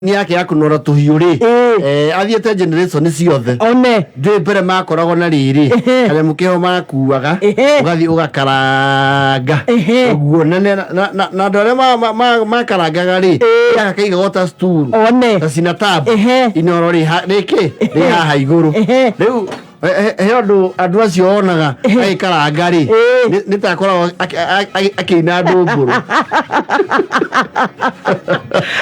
Yake ya kũnora tũhiũ rĩ, athiĩte generation ciothe. One. Ndĩ mbere makoragwo na rĩrĩ kanyamũ keho makuaga, ũgathiĩ ũgakaranga ũguo na andũ arĩa makarangaga rĩ, gaka kaigagwo ta stool, One. ta cinatabu. Inoro rĩkĩ rĩ haha igũrũ. Rĩu he ũndũ andũ acio onaga agĩkaranga rĩ, nĩ ta akoragwo akĩina ndũngũrũ.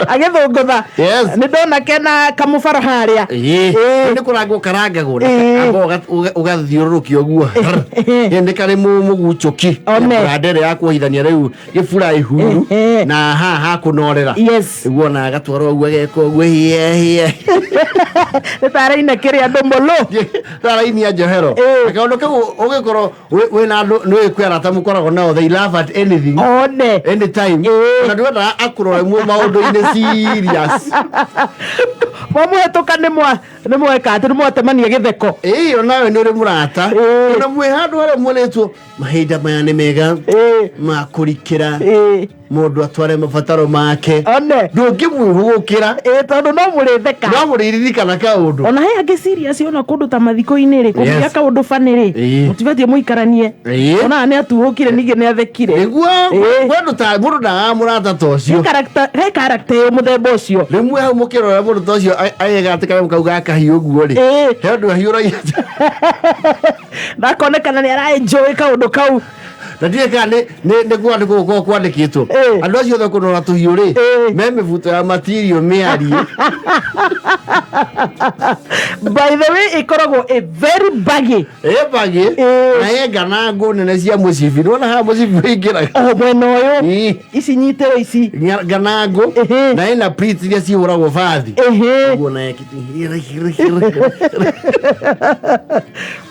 Agĩthũngũtha. Yes. Nĩ ndona kena kamũbaro harĩa. Ĩĩ. Nĩ kũrangwo karangagwo na amba ũgathiũrũrũkia ũguo. Ĩ, nĩ karĩ mũgucũki. One. Brand ĩrĩa ya kuohithania rĩu gĩbura ihuru na haha ha kũnorera. Nĩguo ona agatwarwo ũguo, ageka ũguo hie hie. Nĩ taraina kĩrĩa ndũmũlũ. Tarainia njohero. Na kaũndũ kau ũgĩkorwo wĩna andũ nĩ kwĩ arata mũkoragwo nao, they laugh at anything, One. anytime, na ndwendaga akũrore maũndũ-inĩ serious. Mwamũhetũka nĩ mweka atĩ nĩ mwatemania gĩtheko. Ĩĩ, onawe nĩ ũrĩ mũrata, ona mwĩ handũ harĩa muonetwo mahinda maya nĩ mega ma kũrikĩra, mũndũ atware mabataro make. One. Ndũngĩmwĩhũgũkĩra. Ĩĩ, tondũ no mũrĩtheka. No mũrĩririkana kaũndũ. Ona he angĩ serious, ona kũndũ ta mathiko-inĩ rĩ, kũngĩgĩa kaũndũ funny rĩ, mũtibatiĩ mũikaranie. Ona nĩ atuhũkire, ningĩ nĩ athekire. Nĩguo mũndũ ta mũndũ ndagaga mũrata ta ũcio. He character ĩyo mũthemba ũcio. Rĩmwe hau mũkĩrora mũndũ ta ũcio agĩka atĩ kanyamũ kau ga kahiũ ũguo rĩ, he ũndũ ahiũragia. Nakonekana nĩ ara enjoy kaũndũ kau. Na ndiũĩ kana nĩ kwandĩkwo gũkorwo kwandĩkĩtwo andũ acio othe kũnora tũhiũ rĩ, me mĩbuto ya matirio mĩarie. By the way, ĩkoragwo ĩ very baggy. Ĩmbagĩ. Na ĩ ngũ nene cia mũcibi, nĩwona haha mũcibi ũingĩraga. O mwena ũyũ. Ici nyitĩro ici. Nganangũ. Na ĩna pleats iria cihũragwo bathi. Ũguo na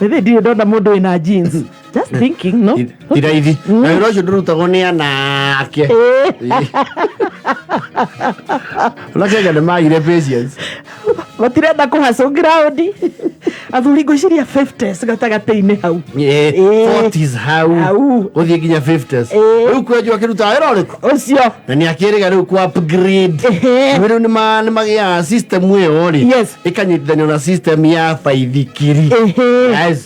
Ĩthĩ ndirĩ ndona mũndũ wĩna jeans. Just thinking, no? Ti raithi, na wĩra ũcio ndũrutagwo nĩ anake. Anake anga nĩ magire patience. Matirenda kũhacũ ground. Athuri ngwĩciria 50s gatagatĩ-inĩ hau. 40s hau. Hau. Gũthiĩ nginya 50s. Rĩu kwenjwo akĩrutaga wĩra ũrĩkũ? Ũcio. Na nĩ akĩrĩga rĩu ku upgrade. Rĩu nĩ magĩaga system ĩyo rĩ, ĩkanyitithanio na system ya baithikiri. Yes.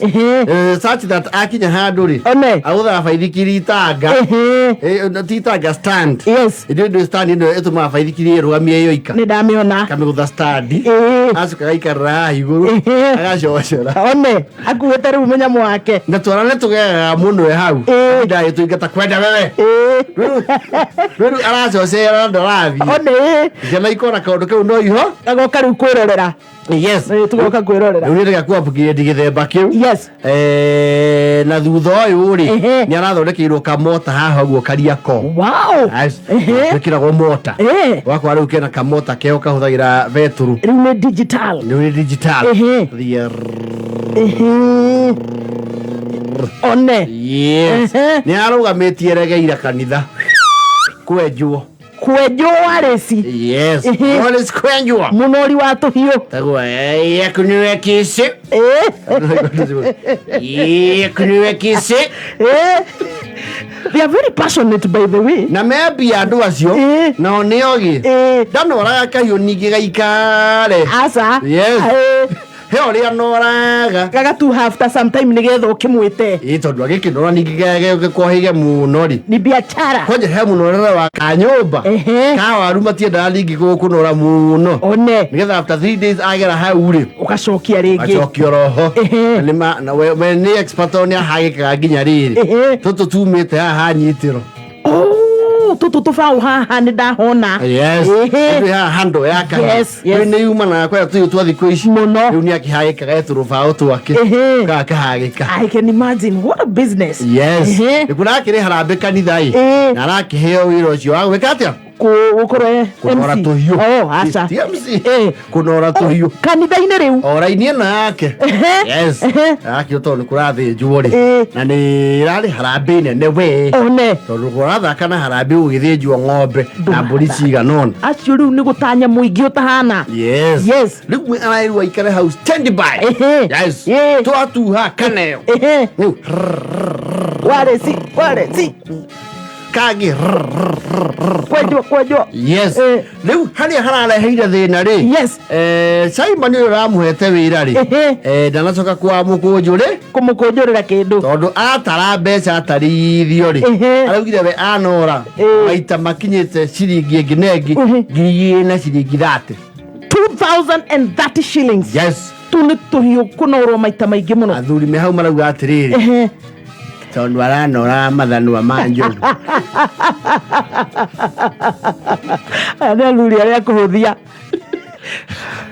Such that akinya handũ rĩ, One. agũthaga baithikiri itanga. Ti itanga, stand. Ĩndĩ ndũ stand ĩno ĩtũmaga baithikiri ĩrũgamie yoika. Nĩ ndamĩona. Kamĩgũtha stand. Acoka agaikarĩra haha igũrũ, agacocera. One. Akuĩte rĩu mũnyamũ wake. Na twana nĩ tũgegaga mũno e hau. Ndagĩtũingata kwenda wewe. Rĩu aracocera na ndarathiĩ. One. Ciana ikona kaũndũ kau no iho. Agoka rĩu kwĩrorera. Yes. Tũgoka kwĩrorera. Rĩu nĩ ku upgrade gĩthemba kĩu. Na thutha ũyũ rĩ, nĩ arathondekeirwo kamota haha ũguo kariako. Wow. Gwĩkĩragwo mota. Wakwa rĩu kena kamota keho kahũthagĩra betũrũ. Rĩu nĩ digital. Rĩu nĩ digital. Thiĩ. One. Yes. Nĩ arũgamĩtie regeira kanitha kwenjwo. Kwenjwo warĩci. Yes. Wallace kwenjwo. Mũnori wa tũhiũ. Tagwo yekuniwe kisi. Yekuniwe kisi. They are very passionate, by the way. Na membia andũ acio nao nĩ ogĩ. Ndanoraga kahiũ ningĩ gaikare. Aca. Yes. He ũrĩa anoraga. Gagatu after some time nĩgetha ũkĩmwĩte. Ĩ, tondũ agĩkĩnora ningĩ gekohĩge mũno rĩ. Ni biachara. Kwanja he mũnorere wa kanyũmba ka waru matiendaga ningĩ gũkũnora mũno. One. Nĩgetha after 3 days agera hau rĩ, ũgacokia rĩngĩ. Acokia oroho. Na na we nĩ expert tondũ nĩ ahagĩkaga nginya rĩrĩ tũtũ tumĩte haha hanyitĩro. Oh, tũtũ tũbaũ haha nĩ ndahona. Yes. Rĩu haha handle ya kahiũ. Rĩu nĩ yumanaga kwaya tũyũ twa thikũ ici Mũno. Rĩu nĩ akĩhagĩkaga tũrũbaũ twake. Gakahagĩka. I can imagine what a business. Yes. Nĩkuo arakĩrĩ harambĩ kanitha ĩ, na arakĩheo wĩra ũcio wa gwĩka atĩa? Gũkorwo Kũnora MC. tũhiũ. Oh, aca. Ti MC. Kũnora tũhiũ. Kanitha-inĩ rĩu. O raini ĩno yake. Yes. Arakĩo tondũ nĩ kũrathĩnjwo rĩ, na nĩ ĩrarĩ harambĩ nene we. One. Tondũ kũrathaka na harambĩ gũgĩthĩnjwo ng'ombe na mbũri cigana ũna. Acio rĩu nĩ gũtanya mũingĩ ũtahana. Yes. Rĩu araĩrwo aikare hau stand by. Yes. Twatuha kaneo. Rĩu Wareci, wareci. Kangĩ Kwenjwo, kwenjwo. Yes. Eh. Rĩu harĩa harareheire thĩna rĩ, Simon ũyũ ũramũhete wĩra rĩ, ndanacoka kwa mũkũnjũ rĩ Kũmũkũnjũrĩra kĩndũ. Tondũ atara mbeca atarithio rĩ, araugire we anora maita makinyĩte ciringi ĩngĩ na ĩngĩ 2,000 na ciringi 30. 2030 shillings. Yes. Tu nĩ tũhiũ kũnorwo maita maingĩ mũno. Athuri me hau marauga atĩrĩrĩ, tondũ aranora mathanwa ma njogu. Aya nĩ athuri arĩa kũhũthia.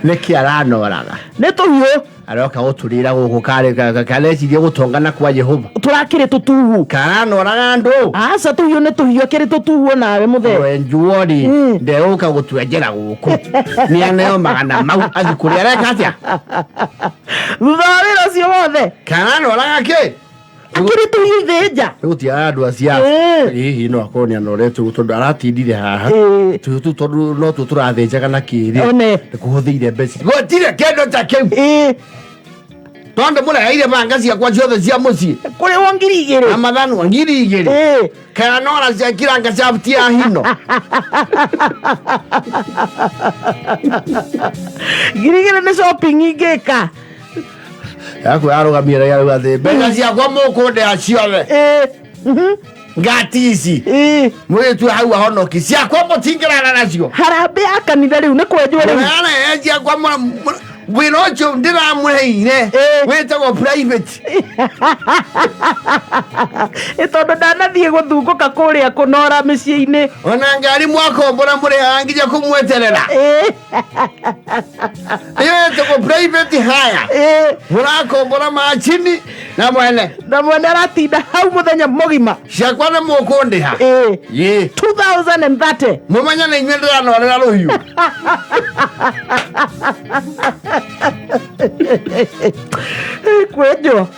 Nĩkĩ aranoraga? Nĩ tũhiũ. Aroka gũtũrĩra gũkũ karĩ kareciria gũtongana kwa Jehova. Tũrakĩrĩ tũtuhu. Karanoraga andũ. Aca, tũhiũ nĩ tũhiũ, akĩrĩ tũtuhu onawe mũthee. Wenjuo rĩ, ndegũka gũtwenjera gũkũ, nĩ aneo magana mau athi kũrĩa areka atĩa. Thutha wa wĩra ũcio wothe. Karanoraga kĩ? Akĩrĩ tũhiũ ithĩnja. Nĩgũtiara andũ acia. Hihi no akorwo nĩ anoretwo tondũ aratindire haha. Tũhiũ tũu tondũ no tuo tũrathĩnjaga na kĩrĩ. One. Nĩ kũhũthĩire mbeca, gũtirĩ kĩndũ ta kĩu, tondũ mũreheire banga ciakwa ciothe cia mũciĩ. Kũrĩhwo 2,000. Na mathanwa 2,000. Kanora cia kiranga cia tia hino. 2,000 nĩ shopping ingĩka. Yaku yarũgamire yarauga atĩ mbeca ciakwa mũkũndĩha ciothe. Ngati ici mũgĩtue hau ahonoki ciakwa mũtingĩrara nacio. Harambĩ ya kanitha rĩu nĩ kwenjwo rĩu. Mũrarehe ciakwa wĩra ũcio ndĩramũheire wĩtagwo private. Ĩ tondũ ndanathiĩ gũthungũka kũrĩa kũnora mĩciĩ-inĩ. Ona ngari mwakombora mũrĩhaga nginya kũmweterera. Ĩyo ĩtagwo private hire. Mũrakombora macini na mwene. Na mwene aratinda hau mũthenya mũgima. Ciakwa nĩ mũkũndĩha. Ĩ. 2030. Mũmenye nĩ inyuĩ ndĩranorera rũhiũ. Kwenjwo.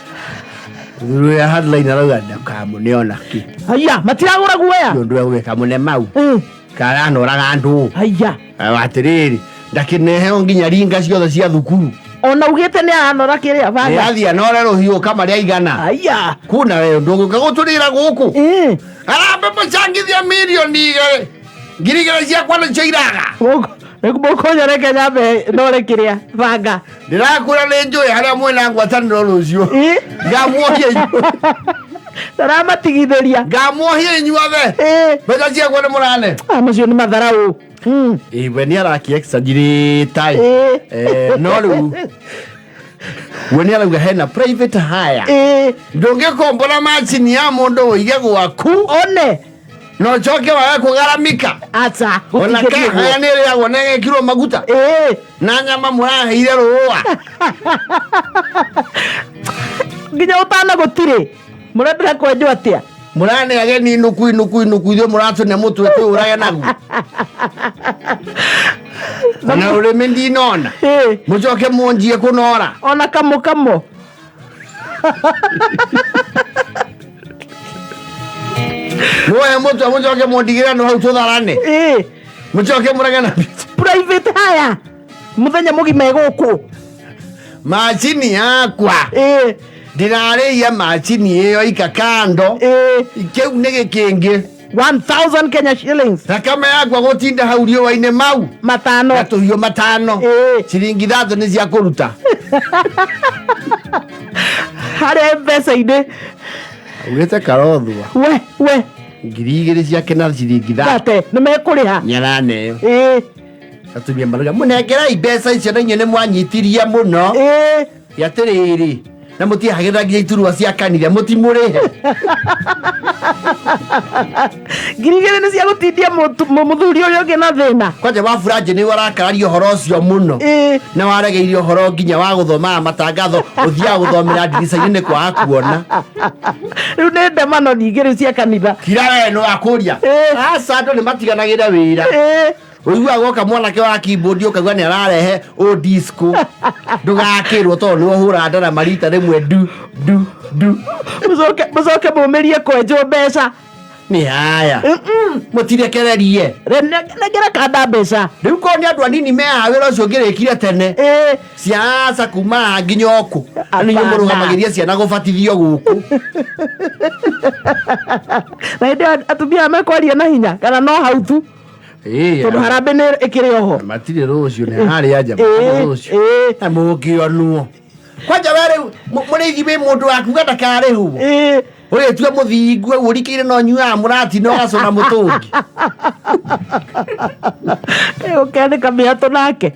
Thuru ya headline arauga ndakamũneona kĩ. Haya, matiragũra guoya. Ũndũ egwĩka mũne mau karanoraga andũ. Haya. Atĩrĩrĩ, ndakĩneheo nginya ringa ciothe cia thukuru. Ona ugĩte nĩ aranora kĩrĩa banga. Nĩathiĩ anore rũhiũ kamarĩa igana. Haya. Kuna we ndũgũka gũtũrĩra gũkũ. Arambe mũcangithia 2,000,000, 2,000 ciakwa nĩcio iraga. Mũkũnyoreke nyambe nore kĩrĩa banga. Ndĩrakwĩra nĩ njũĩ harĩa mwĩna ngwatanĩro rũciũ. Ngamuohia inyuĩ. Ndaramatigithĩria. Ngamuohia inyuothe. Mbeca ciakwa nĩ mũrane. Ah, macio nĩ matharau. Ĩ, we nĩ araki exaggerate. No rĩu we nĩ arauga hena private hire. Ndũngĩkombora macini ya mũndũ ũige gwaku one na ũcoke wage kũgaramika. Aca. Ona kahaya nĩ ĩrĩagwo na ĩgekirwo maguta na nyama mũraheire rũa. Nginya ũtana gũtirĩ mũrendera kwenjwo atĩa. Mũrane ageni inuku inuku inuku, ithuĩ mũratũne mũtwe twĩũrage naguo, ona rũrĩmĩ ndinona, mũcoke mũnjie kũnora. Ona kamo kamo. Muoe mũtwe mũcoke mũndigĩre no hau tũtharane, mũcoke mũrege na Private hire mũthenya mũgima ĩgũkũ. Macini yakwa ndĩrarĩia macini ĩyo ika kando kĩu nĩ gĩkĩngĩ. 1000 Kenya shillings. Thakame yakwa gũtinda hau riũa-inĩ mau matano na tũhiũ matano, ciringi 30 nĩ cia kũruta. Harĩa mbeca-inĩ. Augĩte karothua. We we. 2,000 ciake na ciringi 30. 30 nĩ mekũrĩha. Nĩaraneo. Atumia marauga mũnengerai mbeca icio na inyuĩ nĩ mwanyitirie mũno. Atĩrĩrĩ, na mũtiehagĩrĩra nginya iturwa cia kanitha mũtimũrĩhe. 2,000 nĩ cia gũtindia mũthuri ũrĩa ũngĩ na thĩna. Kwanja wa Buranjĩ nĩ ũrakararia ũhoro ũcio mũno na waregeire ũhoro nginya wa gũthomaga matangatho, ũthiaga gũthomera ndirica-inĩ nĩ kwaga kuona. Rĩu nĩ ndemano ningĩ rĩu cia kanitha. Kira we nĩ wakũria. Aca, andũ nĩ matiganagĩra wĩra. Ũiguaga goka mwanake wa keyboard ũkaigua nĩ ararehe o disco, ndũgakĩrwo tondũ nĩ ũhũra ndarama rita rĩmwe, ndu ndu ndu. Mũcoke mũcoke mũmĩrie kwenjwo mbeca. Nĩ haya mũtirekererie. Nengera kanda mbeca. Rĩu korwo nĩ andũ anini mehaha wĩra ũcio ũngĩrĩkire tene. Ciaca kuma haha nginya ũkũ na nĩ inyuĩ Hapana. mũrũgamagĩria ciana gũbatithio gũkũ. Na hĩndĩ ĩyo atumia mekwaria na hinya kana no hau tu, tondũ harambĩ nĩ ĩkĩrĩ oho. Matirĩ rũciũ nĩ harĩa nja matirĩ rũciũ. Na mũngĩonwo kwanja we rĩu mũrĩithi wĩ mũndũ wakuga ndakarĩhwo. Ũgĩtua mũthingu ũrikĩire no nyuaga mũrati na ũgacũna mũtũngi. Ũkĩanĩka mĩatũ nake.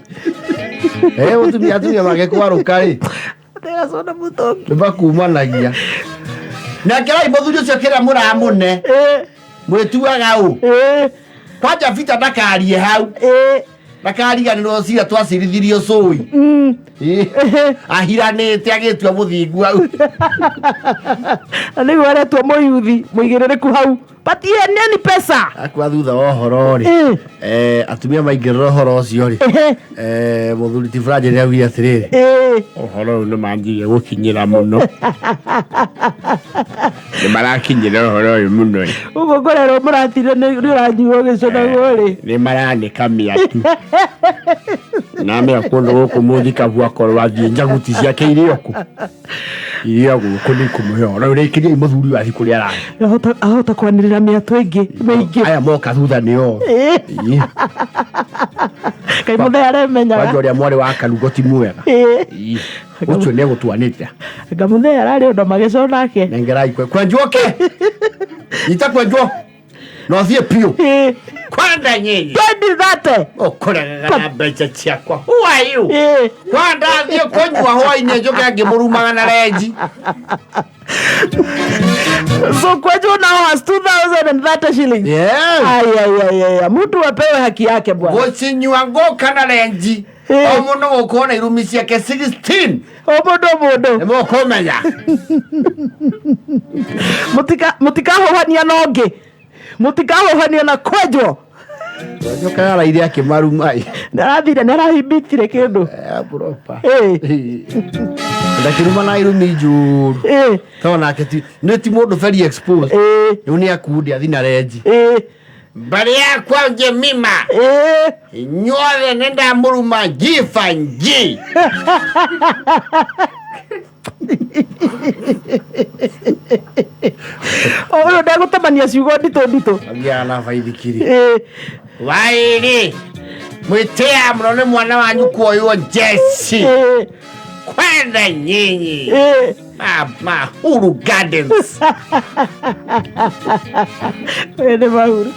Mũtumia atumia magĩkwarũka rĩ Ndĩgacũna mũtũngi. Nĩ makumanagia nengerai mũthuri ũcio kĩrĩa mũramũne. Mwĩtuaga ũ kwanja Vita ndakarie hau. Ndakariganĩrwo cira twacirithirio cũi. Ahiranĩte agĩtua mũthingu hau. Na nĩguo aretwo mũyuthi mũigĩrĩrĩku hau patieneni pesa. Akua thutha wa ũhoro rĩ, atumia maingĩrĩra ũhoro ũcio rĩ, mũthuri ti Franji nĩ augire atĩrĩrĩ, ũhoro ũyũ nĩ manjirie gũkinyĩra mũno, nĩ marakinyĩra ũhoro ũyũ mũno. Ũguo ngorerwo mũratire nĩ ũranyuo gĩcũnagwo rĩ. Nĩ maranĩka mĩatu namenya kũndũ gũkũ mũthikabu akorwo athiĩ njaguti ciake irĩ okũ irĩ o gũkũ nĩ ikũmũhe ũhoro rĩkĩriai mũthuri ũyũ athiĩ kũrĩa arathiĩ. Ahota kwanĩrĩra mĩatũ ĩngĩ mĩingĩ. Aya moka thutha nĩo. Kaĩ mũthee aremenyaga. Kwanja ũrĩa mwarĩ wa Karugo ti mwega. Ũcio nĩ egũtuanĩrĩra. Anga mũthee ararĩ ũndũ magĩcona nake. Nengerai kwenjwo ke nyita kwenjwo na ũthiĩ biũ. Kwanda nyinyi 2030. Ũkũregaga na mbeca ciakwa. Who are you? Kwanda thiĩ kũnyua hwainĩ njũke ngĩmũrumaga na renji. So kwenjwo now has 2030 shillings. Yes. Ai, ai, ai, ai. Mtu apewe haki yake bwana. Gũcinyua ngũka na renji. O mũndũ gũkorwo na irumi ciake 16. O mũndũ o mũndũ. Nĩ mũkũmenya. Mũtikahuhania na ũngĩ. Mũtikahuhania na kwenjwo. Njoka araire akĩmaruma. Nĩarathire, nĩarahimbitire kĩndũ. Proper. Ndakĩruma na irumi njũru. Tondũ nake ti nĩ ti mũndũ very exposed. Rĩu nĩ akundi athi na renji. Mbere yakwa Jemima. Inyuothe nĩ ndamũruma njiba nji. O ũyũ ndegũtemania ciugo nditũ nditũ. Athiaga na baithikiri. Waĩrĩ mwĩtĩaga mũno nĩ mwana wanyu kuoywo njeci. Kwenda nyinyi. Mahuru Gardens. Nĩ Mahuru.